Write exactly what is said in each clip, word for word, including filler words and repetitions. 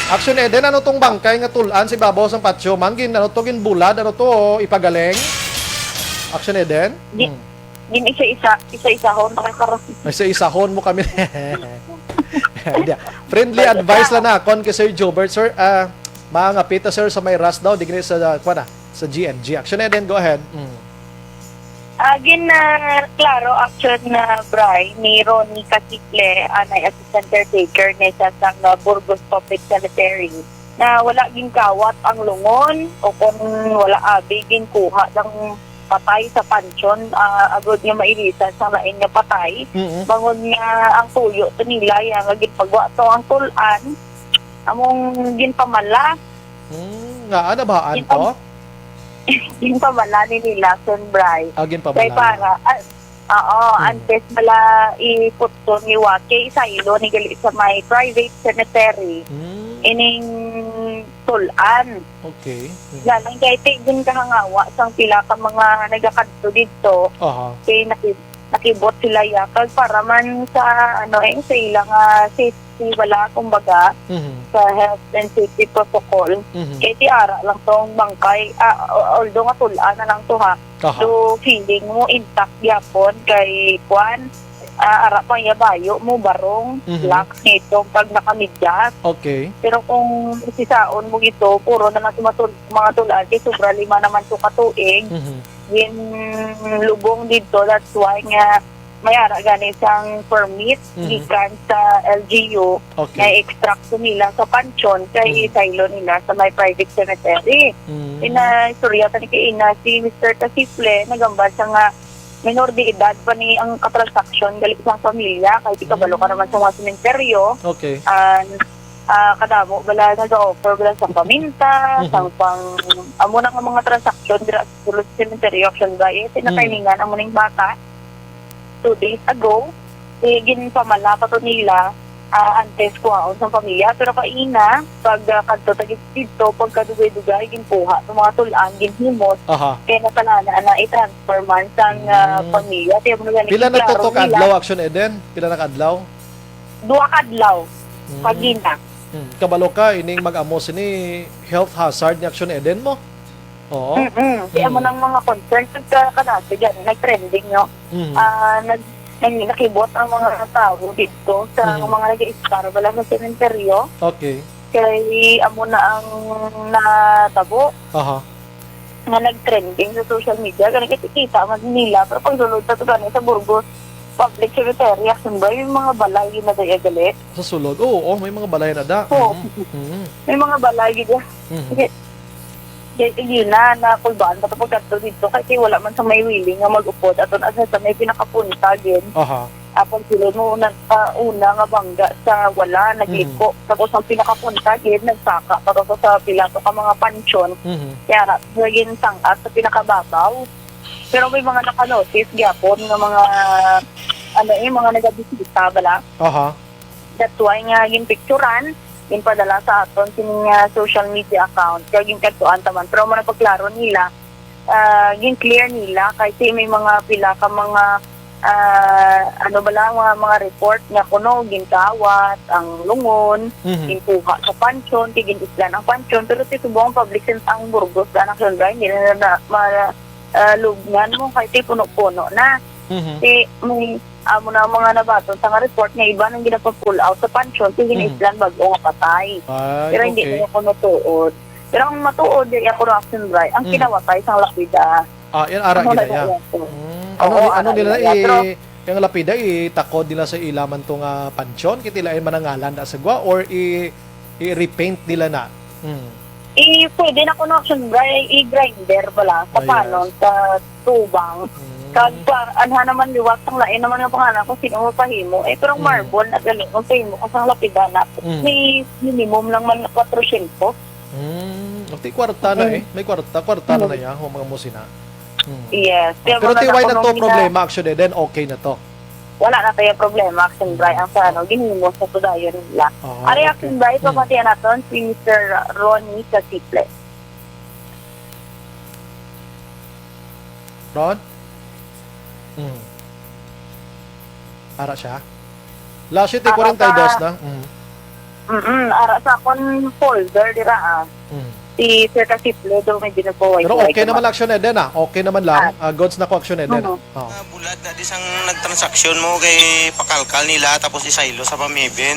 Action Eden, ano tong bangkay nga tul-an sa ibabaw sang patio, man? Gin, ano to, ginbulad? Ano to, ipagaling? Action Eden? Di, Hmm. Gin isa-isa, isa-isahon, nakakara-. Isa-isahon mo kami. Hindi, ah. Friendly advice lang na, kon kay Sir Jobert, sir, ah, mga pita, sir, sa may ras daw, di gani sa, ah, kuwan na, sa G N G. Action Eden, go ahead. Mm. Agin na klaro, action na, Bri, ni Ronnie Casiple, anay assistant caretaker ni sa sang, ah, Burgos Public Cemetery, na wala ginkawat ang lungon o kon wala abi ginkuha sang patay sa pansyon, ah, agod nga mailisan sang lain nga patay. Mm-mm. Bangod nga ang tuyo to nila, ya nga ginpagwa to ang tul-an, among ginpamala. Hmm, nga, ano ba, Ginpam-, anto? Ginpamala ni nila, Sunbray. Ah, ginpamala. Kay para, ah, oo, Hmm. antes bala iputton ni Wake, isaylo ni gali sa may private cemetery. Hmm. Ining tul-an. Okay. Hmm. Lalang kay ti ginkahangawa sang pila ka mga nagakadto didto. Aha. Kay naki-, nakibot sila ya. Kag para man sa, ano, eh, sa ila nga safety, wala, kumbaga, Mhm. sa health and safety protocol. Mhm. Kay ti ara lang tong bangkay, ah, although nga tul-an na lang to, ha. Aha. So, feeling mo intact gyapon kay, kwan, ah, ara pa iya bayo mo, barong, Mhm. lax nito, pag nakamidyas. Okay. Pero kung sisaon mo gito, puro na lang sa matul-, mga tul-an, kay sobra lima naman to ka tuig. Mhm. Ginlubong didto, that's why nga may ara gani sang permit Mhm. gikan sa L G U Okay. nga i-extract to nila sa pansyon kay Mhm. isaylo nila sa may private cemetery. Mhm. Ina-istorya ta ni kay ina si Mister Casiple, nagambal sa nga minor de edad pa ni ang katransaksyon gali sang pamilya, kay di kabalo ka Mm. naman sa mga sementeryo. Okay. Ah, ah, kadamo bala nag-offer bala sang paminta, Mhm. sang pang, amo na nga mga transaksyon dira sa sulod sa sementeryo, Action Bri. Eh, Mm. tinatimingan amo ning bata two days ago, eh, ginpamala pa to nila, ah, antes kuhaon sang pamilya. Pero kaina, pag, ah, kadto ta gid didto, pagkadugay-dugay, ginkuha to mga tul-an, ginhimos. Aha. Kaya natalana na i-transfer man sang, ah, Mm. pamilya. Kaya mo gani, Pila na klaro to ka nila. Adlaw, Action Eden? Pila na ka adlaw? Duha ka adlaw. Mm. Pagina. Mm. Kabalo ka, ining mag-amo sini health hazard ni Action Eden mo? Oo. Mm-mm. Kaya mo Mm. nang mga concern, nagka-, kadati dyan, nag-trending, no? Mm. Ah, nag-, nag-, nakibot ang mga tao dito sa Mm. mga nag-iiskar, wala sa sementeryo. Okay. Kay amo na ang natabo. Aha. Nga nag-trending sa social media, gani kay kita man nila, pero pag sulod sa to gani sa Burgos Public Cemetery, Action Bri, may mga balay na daya gali. Sa sulod? Oo, oo, may mga balay na da. Oo. Mm. Mm. May mga balay gid. Mm. Sige. Kay sige na, nakulbaan pa to pagkadto dito, kay, kay wala man sa may willing nga mag-upod. Aton asa sa may pinakapunta gid. Aha. Ah, pag sulod mo, nag-, ah, una nga bangga sa wala, nagliko. Mhm. Tapos ang pinakapunta gid, nagsaka pa to sa pila to ka mga pansyon. Mhm. Kaya ra, naging sang-at sa pinakababaw. Pero may mga nakanotice gyapon nga mga, ano eh, mga nagabisita bala. Aha. That's why nga ginpicturan, ginpadala sa aton sini nga social media account, kaya ginkadtuan ta man. Pero mo na pagklaro nila, ah, gin-clear nila kasi may mga pila ka mga, ah, ano ba lang, mga, mga report nga kuno ginkawat ang lungon, Mhm. ginkuha sa pansyon, kay gin-islan ang pansyon, pero ti subong ang public sen-, ang Burgos, ang Action Bri, hindi na, na, ma-, ah, lubngan mo, kay ti puno-puno na. Mhm. Ti, may, amo na ang mga nabaton sa nga report nga iba nang ginapag-pull out sa pansyon, ti Mhm. gin-islan bag-o nga patay. Ay, Pero hindi okay. na ako natuod. Pero ang matuod, di ako, Action Bri, ang Mm. kinawatay sang lapida. Ah, yan, ara Ano gina na ya. yan? Mm. Oo, Ano ni-, ano ara nila gina ya. i-, Pero yung lapida, itakod nila sa ilaman to nga pansyon? Kiti lain manangalan na sa gwa? Or i-, i-repaint nila na? Mm. I-, pwede na kuno, Action Bri, i-grinder bala sa Oh, yes. panon, sa tubang. Mm. Kag pa, anha naman liwat ang lain naman nga pangalan kung sino mo pahimo. Eh, pero ang Mm. marble na gali, kung pahimo ka sang lapida na, Mm. may minimum lang man nga kwatrosyentos. Hmm, okay, kwarta na Mm. eh. May kwarta, kwarta na Mm. na yan, kung mga musina. Hmm. Yes. Oh, kaya pero mga tiway na to nakakonomina. Problema, actually, then okay na to. Wala na tayo problema, Action Bri, ang sa ano, ginhimo sa sudayon nila. Oo, Ari, okay. Action Bri, Hmm. pamatian naton si Mister Ronnie Casiple. Ron? Hmm. Ara siya? Last year, ti Ara kwarenta y dos ka. Na. Hmm. Mm, ara sa akon folder dira, ah. Mm. Si Sir Kasiple daw may ginagawa. Pero okay naman, Action Eden, ah. Okay naman lang. Ah. Ah, goods na ko, Action Eden. Mhm. Oh. Ah, bulad na di sang nagtransaksyon mo kay pakalkal nila tapos isaylo sa pamibin.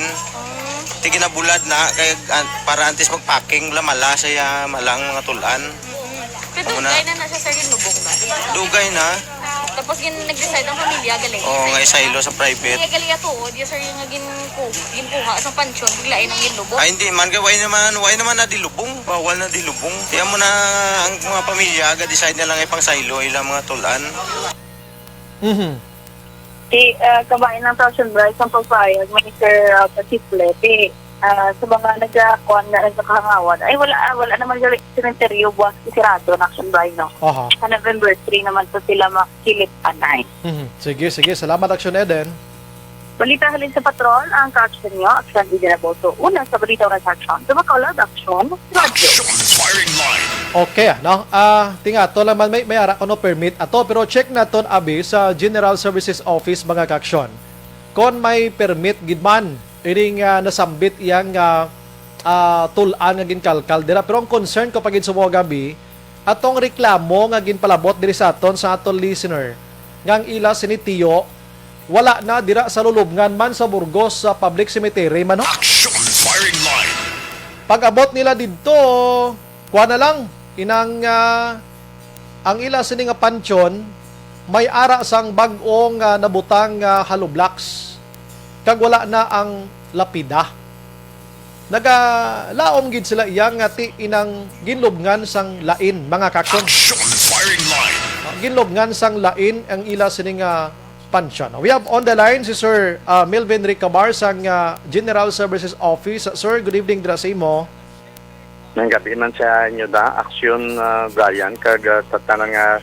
Ti ginabulad na kay, ah, para antes magpacking, lamala siya malang mga tulan. Pero amo na. Dugay na na siya, sir, ginlubong ba? Dugay na. Tapos gin-, nag-decide ang pamilya, galing. Oo, nga isaylo sa private. Kaya galing atuod, yes, sir, yung nga gin-, ginkuha sa pansyon, bigla ay nang ginlubong. Ay, hindi man. Kaya why naman, why naman na dilubong? Bawal na dilubong. Kaya mo na ang mga pamilya, ga-decide na lang ipang saylo ilang mga tulan. Mhm. Ti, ah, kabahin lang sa Ocean Bryce ang pagpayag, Mister, ah, Paciplete. Ah, sa mga nagkakuan nga nagkakahangawad, ay, wala, ah, wala naman gali sementeryo, buwas sirado na Action Bryce, no? Aha. Sa November three naman po sila makilip anay. Mhm. Sige, sige. Salamat, Action Eden. Balita halin sa patrol, ang ka-action nyo, Action Eden Aboso. Una sa balita, una sa action. Sa Bacolod, Action, Radyo. Action Firing Line. Okay, no? Ah, tinga, to lang man, may, may ara ko no permit ato, pero check naton abi sa General Services Office, mga ka-action. Kon may permit gid man, ining, ah, nasambit iyang, ah, ah, tul-an nga ginkalkal dira. Pero ang concern ko pa gid sa mga gabi, atong reklamo nga ginpalabot diri sa aton sa aton listener, nga ang ila sini tiyo wala na dira sa lulubngan man sa Burgos sa public cemetery man, no? Action Firing Line. Pag-abot nila didto, kuha na lang, inang, ah, ang ila sini nga pansyon may ara sang bag-o nga nabutang nga hollow blocks, kag wala na ang lapida. Nagalaom gid sila iya nga ti inang ginlubngan sang lain, mga ka-action. Action Firing Line. Ah, ginlubngan sang lain ang ila sini nga pansyon. We have on the line si Sir, ah, Melvin Ricabar sang, ah, General Services Office. Sir, good evening dira sa imo. Maayong gabi man sa inyo da, Action, ah, Brian, kag, ah, sa tanan nga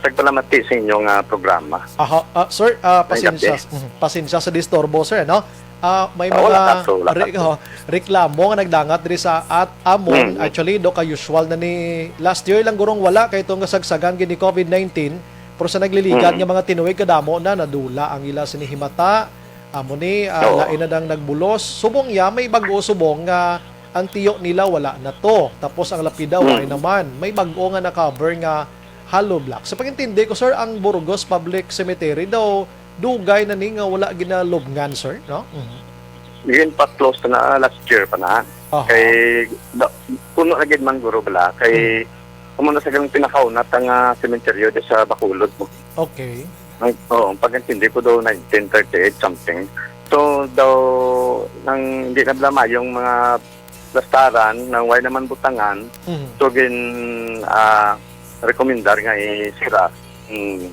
nagpalamati sa inyo nga programa. Aha, ah, sir, ah, Maayong gabi. Pasensya, mhm, pasensya sa disturbo, sir, no? Ah, may Ah, wala mga ka, sir, wala ka, re-, sir. Oh, reklamo nga nagdangat diri sa at amon. Mm. Actually, do ka usual na ni last year lang gurong wala kay itong kasagsagan gid ni covid nineteen, pero sa nagliligad Mm. nga mga tinuig kadamo na nadula ang ila sini himata. Amo ni, ah, Oo. Lain na dang nagbulos. Subong iya, may bag-o subong nga ang tiyo nila wala na to. Tapos ang lapida, wala Mm. naman. May bag-o nga na-cover nga hollow block. Sa pag-intindi ko, sir, ang Burgos Public Cemetery daw dugay na ni nga wala ginalubngan, sir, no? Mhm. Yun pa, close na last year pa na. Aha. Kay, da-, puno na gid man guro bala. Kay, Hmm. amo na sa gang pinakauna ta nga sementeryo di sa Bacolod mo. Okay. Ang, oo, ang pag-intindi ko daw nineteen thirty-eight something. So, daw, nang hindi na bala mayong mga plastaran, nang way naman butangan, Mhm. so gin, ah, rekomendar nga isira, mm,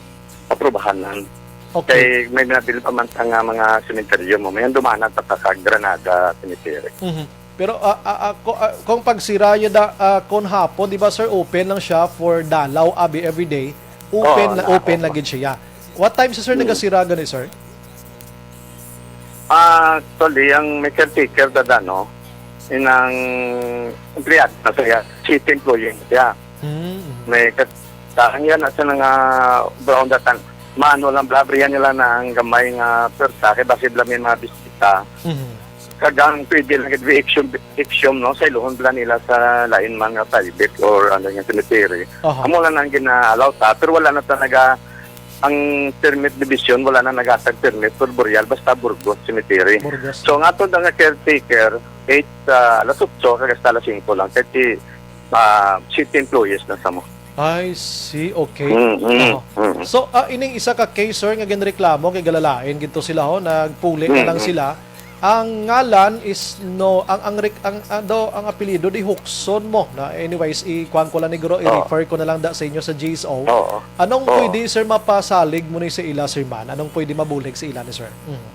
aprubahanan. Okay. Kay may nabilin pa man sa nga mga sementeryo mo, may dumana pa sa Granada Cemetery. Mhm. Pero, ah, ah, ah, ko-, ah, kung pagsira yun da, ah, kung hapon, di ba, sir, open lang siya for dalaw, abi, everyday? Open Oo, la-, na, open oo. lang gid siya. What time si sir Hmm. nagasira gani, sir? Ah, actually, ang may caretaker dada, no? Inang empleyado na siya, city employee na siya. Hmm. May kat-, ang yan, asa na nga, brown datan, maano lang, blabrihan nila na ang gamay nga pwersa, kay basi bala may mga bisita. Mhm. Kag ang pwede lang gid eviction, eviction, no, sa iluhon bala nila sa lain man nga private or ano nga cemetery. Aha. Amo lang ang gina-allow ta, pero wala na talaga ang permit division, wala na nagatag permit for burial, basta Burgos Cemetery. Burgos. So, ang aton nga caretaker, eight, ah, alas otso, kag hasta alas singko lang, thirty, ah, city employees na sa mo. I see, okay. Mm, mm, Aha. mm. So, ah, ining isa ka case, sir, nga ginreklamo kay galalain gid to sila, ho, nagpuli na Mm, lang mm. sila. Ang ngalan is no, ang, ang rek-, ang, ang daw, ang apelyido di Huxon mo na. Anyways, ikuan ko lang ni Guro, Oo. i-refer ko na lang da sa inyo sa G S O. Oo. Anong Oo. pwede, sir, mapasalig mo ni sa ila, sir, man? Anong pwede mabulig sa ila ni, sir? Mhm.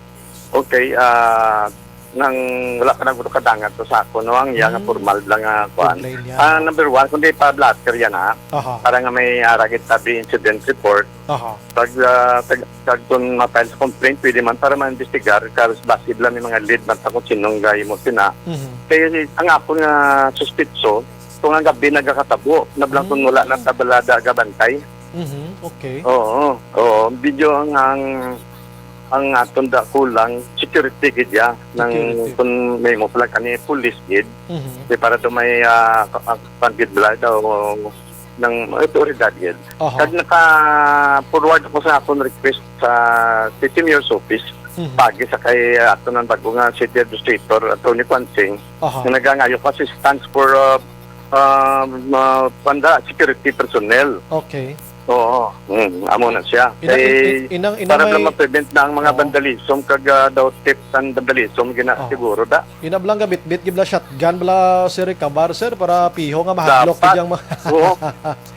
Okay, ah, nang wala ka nang kadangat to sa ako, no, ang iya nga Hmm. formal lang nga kuan. Complaint niya. Ah, number one, kundi pa blotter yan, ha. Aha. Para nga may ara kita bi incident report. Aha. Pag, ah, pag, pag kung ma-file sa complaint, pwede man para ma-investigar, kay basi lang may mga lead man ta kung sinong gay mo sina. Mhm. Kaya ang ako nga suspitso, kung ang gabi nagakatabo, nablang kung Hmm. wala na tabalada gabantay. Mhm, okay. Oo, oo. Video ang, ang ang aton da kulang, security gid ya. Nang Security. Kung may mo pala kani, police gid. Mhm. Di para do may, ah, ka-, ah, kuwan gid bala daw, ng autoridad gid. Aha. Kag naka-forward ako sa akong request sa City Mayor's Office, Mhm. pagi sa kay, ah, ato ng bago nga City Administrator, Attorney Kwan Sing, Aha. nga nagangayo ko assistance for, ah, ah, ma-, panda security personnel. Okay. Oo. Mm, amo na siya. Ina-, Kay, i-, inang, inang para may lang ma-prevent na ang mga Oo. vandalism kag, ah, daw theft and vandalism gina-, Oo. siguro da. Ina bala nga bitbit gid bala shotgun bala, sir, recover, sir, para piho nga mahadlok Dapat. gid ang mga Oo.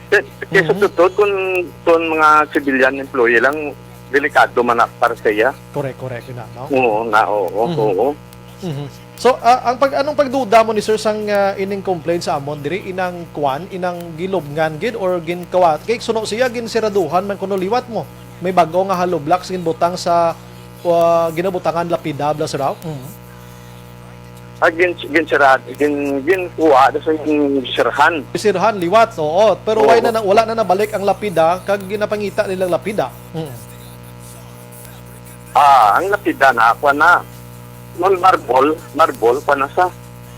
Kay, kay sa Mhm. totoo, kung, kung mga civilian employee lang, delikado man na para sa iya. Correct, correct, yun na, no? Oo, na, oo, Mhm. oo. Mhm. So, ah, ang pag-, anong pagduda mo ni sir sang, ah, ining complaint sa amon diri, inang kwan, inang gilubngan gid or ginkawa-, kay suno siya ginsiraduhan man kuno liwat mo. May bag-o nga hollow blocks ginbutang sa, ah, ginabutangan lapida, bala, sir, aw? Mhm. Ah, gin-, ginsirad-, gin-, ginkuha na sa ginsirhan. Sirhan, liwat, oo. Pero why Oo. na, na, wala na nabalik ang lapida, kag ginapangita nilang lapida? Mm. Ah, ang lapida na, kuwan na. Nung marble, marble, kuwan na sa.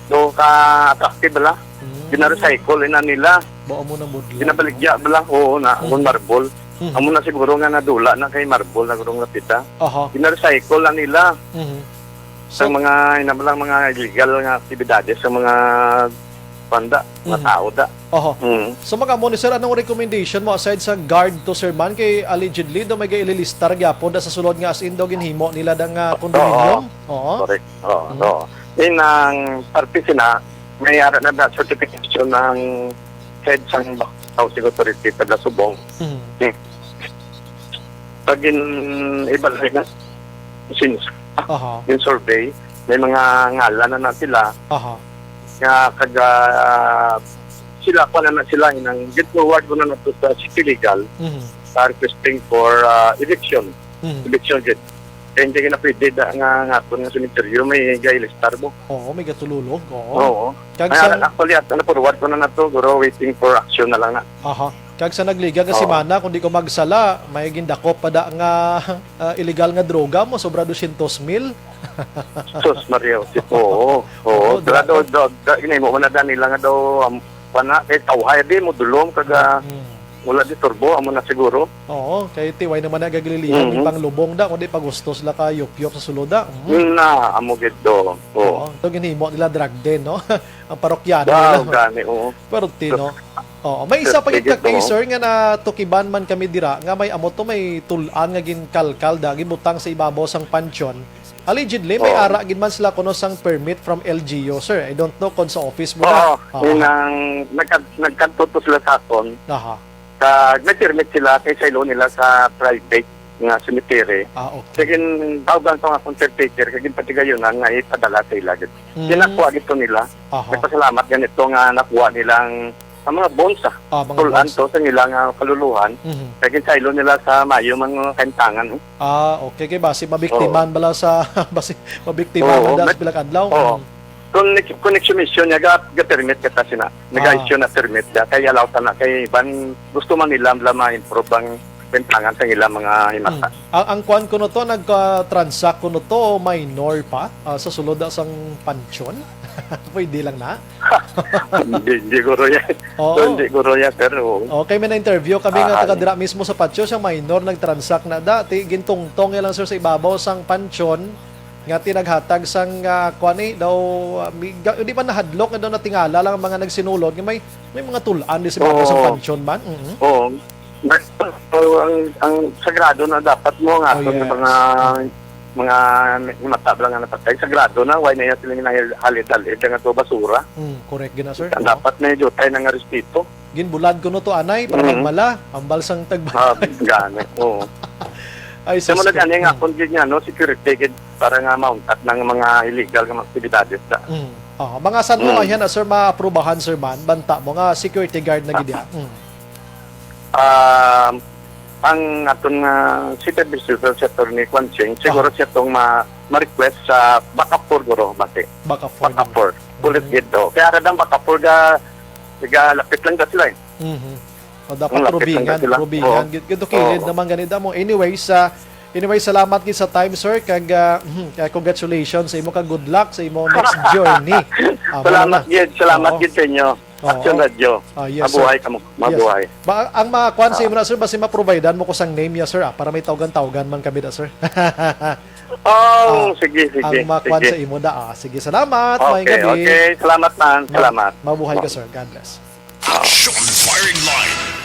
Do ka attractive bala. Mm. Gina-recycle na nila. Ba, amo na budlay, Ginabaligya no? bala. Oo na, Mm. nung marble. Mm. Amo na siguro nga nadula na kay marble na gurong lapida. Aha. Gina-recycle na nila. Mm. Sa So mga, ina lang mga illegal nga aktibidades sa mga panda, mga Mhm. tao da. Oho. Mm. So, mag-amo ni sir, anong recommendation mo aside sa guard to, sir, man? Kay allegedly, daw may gaililistar gyapon da sa sulod nga as in daw ginhimo nila da nga Oo. condominium? Oo. Correct. Oo, Mhm. oo. In ang parte sina, may ara na da certification ng head sang Housing Authority taga Subong. Mhm. Hmm. Pag in, ibalay na, since Aha. in survey, may mga ngalan na, na sila Aha. nga kaga, sila pa na, na sila, inang get forward ko na nato sa city legal Mhm. sa requesting for, ah, eviction. Mhm. Eviction gate. Kaya hindi na pwede da, nga, nga ako nga sementeryo, may gailistar mo. Oo, may gatululog. Oo. Oo. Kag Ay, sa actually, at, ano, forward ko na nato, guro, waiting for action na lang na. Aha. Kag sa nagliga nga Oo. semana, kung di ko magsala, may gindakop pa da nga, ah, illegal nga droga mo, sobra dosyentos mil. Sus, Maria, Jose. Oo, oo. Oo, Pero daw, droga. daw, daw, ginahimo man na da nila nga daw, um, pana, kay tawhay di mo dulom, kag, ah, Mm. wala di turbo, amo na siguro. Oo, kay tiway naman na gaglilihan, Mhm. may panglubong da, kundi pag gusto sila ka yop-yop sa sulod da. Mhm. Na, amo gid do. Oo. Oo. So, ginhimo nila drug den, no? Ang parokyano Daw, nila. gani, oo. Pero tino. Oo. May isa pa Sige gid ka to. case, sir, nga natukiban man kami dira, nga may amo to, may tul-an nga ginkalkal da, gibutang sa ibabaw sang pansyon. Allegedly, may Oo. ara gid man sila kuno sang permit from L G U, sir. I don't know kung sa office mo na. Oo. Oo. Yun ang nagka-, nagkadto to sila sa akon. Aha. Kag may permit sila kay saylo nila sa private nga cemetery. Ah, okay. Kag gin-, tawgan ko nga akong caretaker, kag ginpatigayunan nga ipadala sa ila gid. Mm. Ginakuha gid to nila. Aha. Nagpasalamat ganito nga nakuha nilang ang mga bones, ah. Ah, mga Tul-an bones. to sa nila nga kaluluhan. Mhm. Kag ginsaylo nila sa Mayo, mga kaintangan, eh. Ah, okay. Kay basi mabiktiman Oo. bala sa, basi mabiktiman Oo, man da sa may pila ka adlaw. Oo. Mm. Kung nag-, kung nag-submission niya, ga-, ga-permit ka ta sina. Ah. Nag-issue na permit niya. Kay allow ta na. Kay iban, gusto man nila, nila ma-improve ang bintangan sa ilang mga himata. Mm. Ang, ang kwan kuno to, nagka-transact kuno to, minor pa, ah, sa sulod na sang pansyon? Pwede lang na? Hindi, hindi guro yan. Oo. Hindi guro yan, sir. Oo. Okay, may na-interview kami nga Ah, taga ay. dira mismo sa Patio, siya minor, nag-transact na da. Ti, gintungtong niya lang, sir, sa ibabaw sang pansyon, nga tinaghatag sang, ah, kwan eh, daw, ah, mi-, ga-, di ba nahadlok nga daw natingala lang ang mga nagsinulod nga may, may mga tul-an di sa ibabaw sang Oo. pansyon man? Mhm. Oo. Ang, ang, ang sagrado na dapat mo nga Oh, aton yes. mga, mga mata lang nga napatay, sagrado na, why na yan sila nga halid-halid nga to basura? Mm, correct gid na, sir. Oo. Dapat may jutay na nga respeto. Ginbulad kuno to, anay, para Mhm. magmala. Ambal sang tagba-, Ah, gani, oo. Ay, Sa sus, mga gani nga, mm. kung gid nga, no, security gid para nga mauntat ng mga illegal nga mga aktibidades sa Mm. Ah, mga san mo Mm. ayan na, sir, maaprubahan, sir, man? Banta mo nga security guard na gid Ah. yan. Mm. Um, ang aton nga city administrator, si Attorney Kwan Ching, siguro Aha. siya tong ma-, ma-request sa backup four, guro, bati. Backup four Backup din. four. Kulit Mhm. gid, oh. Kaya kadang backup four ga, ga lapit lang ka sila, eh. Mhm. O, dapat Ang lapit lang rubingan, ka sila. rubingan. Oo. Gid, gid, kilid Oo. naman ganit mo. Anyways, ah, Anyway, salamat gid sa time, sir, kag ah, mhm, kag congratulations sa imo, kag good luck sa imo next journey. Ah, mao Salamat na. gid, salamat Oo. gid sa inyo. Oo. Action Radio. Ah, yes, Mabuhay sir. ka mo. Yes. Mabuhay. Ba, ang makuan sa imo na, sir, basi ma-providean mo ko sang name niya, sir, ah, para may tawgan-tawgan man kami da, sir. Oh, Ah, sige, sige. ang makuan sige. Sa imo da. Ah, sige, salamat. Maayong Okay, gabi. okay. Salamat man. Ma- Salamat. Mabuhay ka, sir. God bless. Action Firing Line.